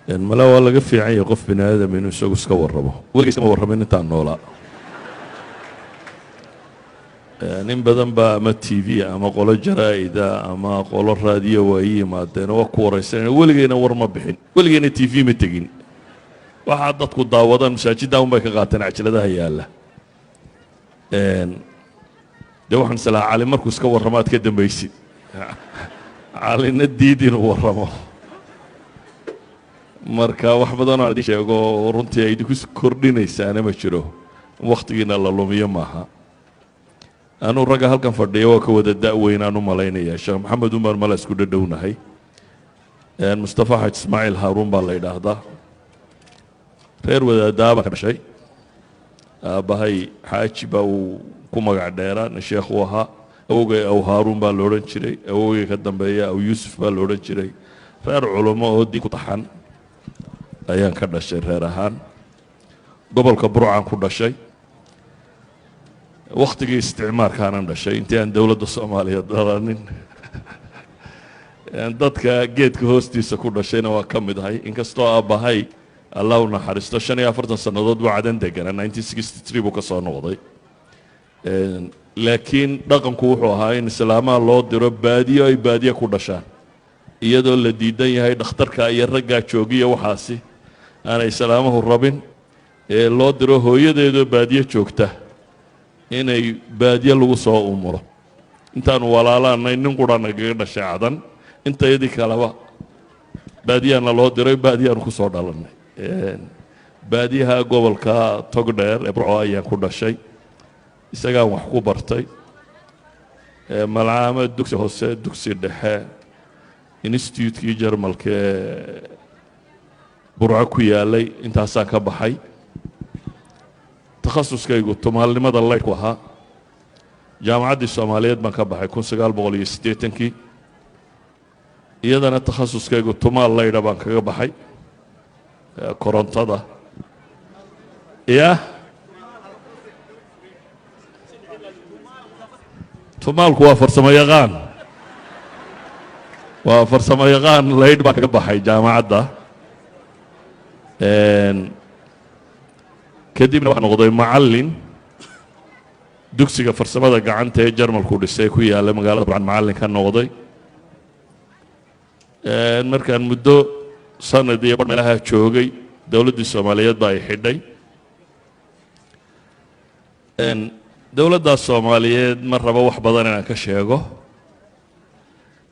Mala waa laga fiican yahay qof bini aadam inuu isagu iska warramo. Weligiis kama warramin intaan noolaa. Nin badan baa ama TV ama qolo jaraa'ida ama qolo raadiyo waa ii yimaadeen, waa ku waraysanayna. Weligeyna war ma bixin, weligeyna TV ma tegin. Waxaa dadku daawadaan masaajidda un bay ka qaateen cajaladaha yaalla. Dee waxaan islahaa, Cali markuu iska warramo aad ka dambaysid. Calina diid inuu warramo. Marka wax badanoo aan idin sheego runtii ay idinku kordhinaysaana ma jiro, wakhtigiina la lumiyo maaha. Anuu ragga halkan fadhiya waa ka wada da-weyn aan u malaynaya. Sheekh Maxamed umar mala isku dhadhownahay. Mustafa Xaj Ismaaciil Haaruun baa la yidhaahdaa. Reer wadaaddaa baan ka dhashay. Aabbahay Xaaji baa uu ku magac dheeraa, nin sheekh uu ahaa. Awowgay Aw Haaruun baa la odhan jiray, awowgay ka dambeeya Aw Yuusuf baa la odhan jiray. Reer culummo oo diin ku taxan ayaan ka dhashay. Reer ahaan gobolka Burcaan ku dhashay, wakhtigii isticmaarkaanan dhashay, intii aan dowladda Soomaaliya dhalanin. Dadka geedka hoostiisa ku dhashayna waa ka mid ahay, inkastoo aabbahay, Allah u naxariisto, 45 sannadood buu Cadan deganaa, 1963 buu ka soo noqday. Laakiin dhaqanku wuxuu ahaa in islaamaha loo diro baadiyo, ay baadiye ku dhashaan, iyadoo la diidan yahay dhakhtarka iyo raggaa joogiya. Waxaasi aanay islaamahu rabin ee loo diro hooyadeedoo baadiye joogta inay baadiye lagu soo umulo. Intaanu walaalaanay nin qura nagaga dhashay Cadan, intayadii kaleba baadiyaana loo diray, baadiyaanu ku soo dhalannay. Baadiyaha gobolka Togdheer ee Burco ayaan ku dhashay, isagaan wax ku bartay. Malcaamad, dugsi hoose, dugsi dhexe, institutekii Jarmalka ee Burco ku yaalay, intaasaan ka baxay. Takhasuskaygu tumaalnimada laydhku ahaa. Jaamacaddii Soomaaliyeed baan ka baxay 1980-kii, iyadana takhasuskaygu tumaal laydha baan kaga baxay, korontada ya. Tumaalku waa farsamo yaqaan, waa farsamo yaqaan. Laydh baan kaga baxay jaamacadda. Kadibna waxaa noqday macallin dugsiga farsamada gacanta ee Jarmalku dhisay ku yaalla magaalada Burcan, macallin ka noqday. Markaan muddo sanad iyo bar meelaha joogay, dowladdii Soomaaliyeed baa ay xidhay. Dowladdaas Soomaaliyeed ma rabo wax badan inaan ka sheego,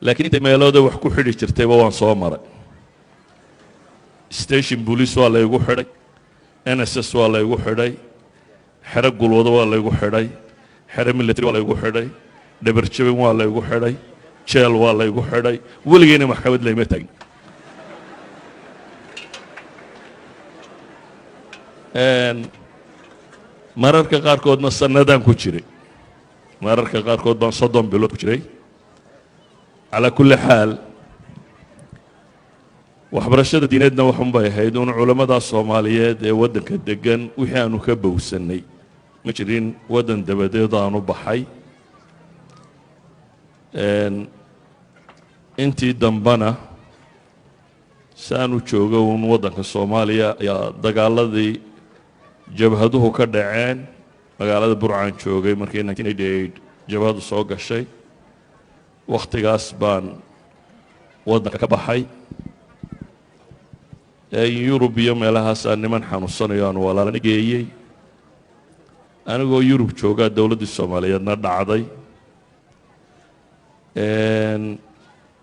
laakiin inta meelooda wax ku xidhi jirtayba waan soo maray. Station police waa laygu xidhay, NSS waa laygu xidhay, xero gulwado waa laygu xidhay, xero military waa laygu xidhay, dhabarjabin waa laygu xidhay, jeel waa laygu xidhay. Weligeyna maxkamad layma taagin. Mararka qaarkoodna sanadaan ku jiray, mararka qaarkood baan 30 bilood ku jiray. Calaa kulli xaal, waxbarashada diineedna waxun bay ahayd uun culammada Soomaaliyeed ee waddanka degan wixii aanu ka bowsannay. Ma jirin waddan dabadeed aanu baxay. Intii dambena saanu joogo uun waddanka Soomaaliya ayaa dagaaladii jabhaduhu ka dhaceen. Magaalada Burcaan joogay markii 1988 jabhadu soo gashay. Wakhtigaas baan waddanka ka baxay. Yurub iyo meelahaasaa niman xanuunsanayo aan walaalana geeyey. Anigoo Yurub joogaa dowladdii Soomaaliyeedna dhacday.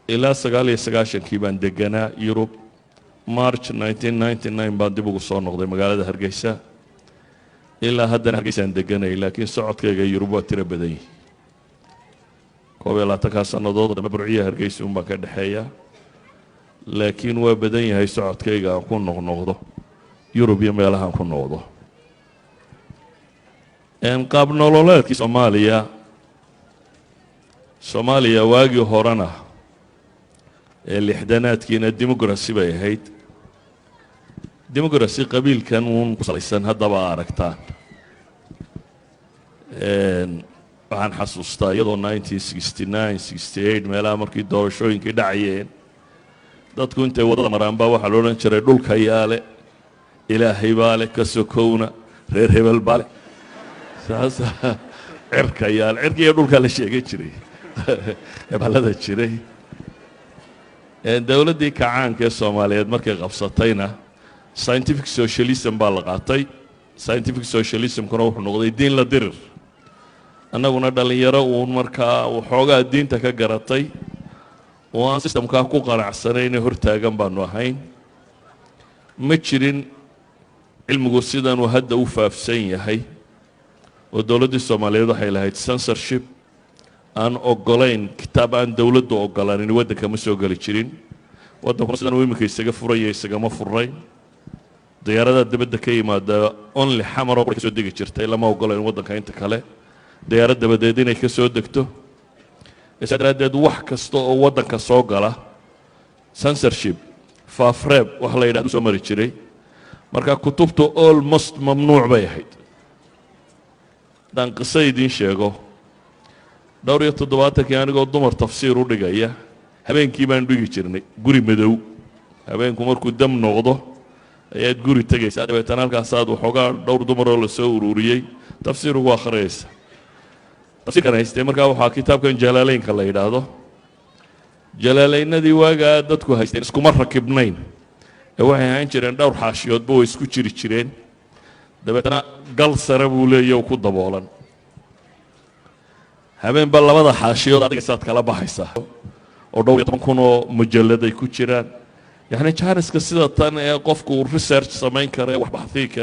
Ilaa 99-kii baan deganaa Yurub. March 1999 baan dib ugu soo noqday magaalada Hargeysa. Ilaa haddana Hargeysaan deganay, laakiin socodkayga Yurub waa tiro badan yihi. 21-kaa sannadood dambe Burciya Hargeysa un baan ka dhexeeya, laakiin waa badan yahay socodkayga aan ku noqnoqdo Yurub iyo meelahaan ku noqdo. Qaab nololeedkii Soomaaliya, Soomaaliya waagii horena ee lixdanaadkiina democracy bay ahayd, democracy qabiilkan uun ku salaysan. Haddaba aragtaan, waxaan xasuustaa iyadoo 1969, 68 meelaha markii doorashooyinkii dhacayeen Dadku intay waddada maraan baa waxaa la odhan jiray, "Dhulka yaale, Ilaahay baa le, ka sokowna reer hebel baa le, saasa cirka yaale." Cirka iyo dhulkaa la sheegan jiray, hebelada jiray. Dowladdii kacaanka ee Soomaaliyeed markay qabsatayna, scientific socialism baa la qaatay. Scientific socialismkuna wuxuu noqday diin la dirir. Annaguna dhallinyaro uun markaa waxoogaa diinta ka garatay oo aan systemkaa ku qanacsanayne hortaagan baanu ahayn. Ma jirin cilmigu sidanuu hadda u faafsan yahay, oo dowladdii Soomaaliyeed waxay lahayd censorship aan ogolayn. Kitaab aan dowladdu ogolaanin waddanka ma soo geli jirin. Waddankuna sidan uu iminka isaga furaya isagama furayn. Diyaaradaha dibadda ka yimaada only Xamaroo ka soo degi jirtay. Lama ogolayn waddanka inta kale diyaarad dabadeed inay ka soo degto. Saa daraaddeed wax kasta oo waddanka soo gala censorship, faafreeb wax la yidhahdo, soo mari jiray. Marka kutubtu almost mamnuuc bay ahayd. Haddaan qiso idiin sheego, dhowr iyo toddobaatankii anigoo dumar tafsiir u dhigaya, habeenkii baan dhigi jirnay guri madow. Habeenku markuu dam noqdo ayaad guri tegaysaa, dabeetana halkaasaad waxoogaa dhowr dumaroo lasoo ururiyey tafsiir ugu akhriyaysa. Tafsiirkan haystay markaa waxaa kitaabkan Jalaaleynka la yidhaahdo. Jalaaleynadii waagaa dadku haysteen iskuma rakibnayn ee waxay ahaan jireen dhowr xaashiyoodba way isku jiri jireen. Dabeetana gal sare buu leeya ku daboolan. Habeenba labada xaashiyood adigaysaad kala baxaysaa, oo dhowr iyo toban kun oo mujallad ay ku jiraan. Yacni jaaniska sida tan ee qofku uu research samayn kara ee wax baxthii kara.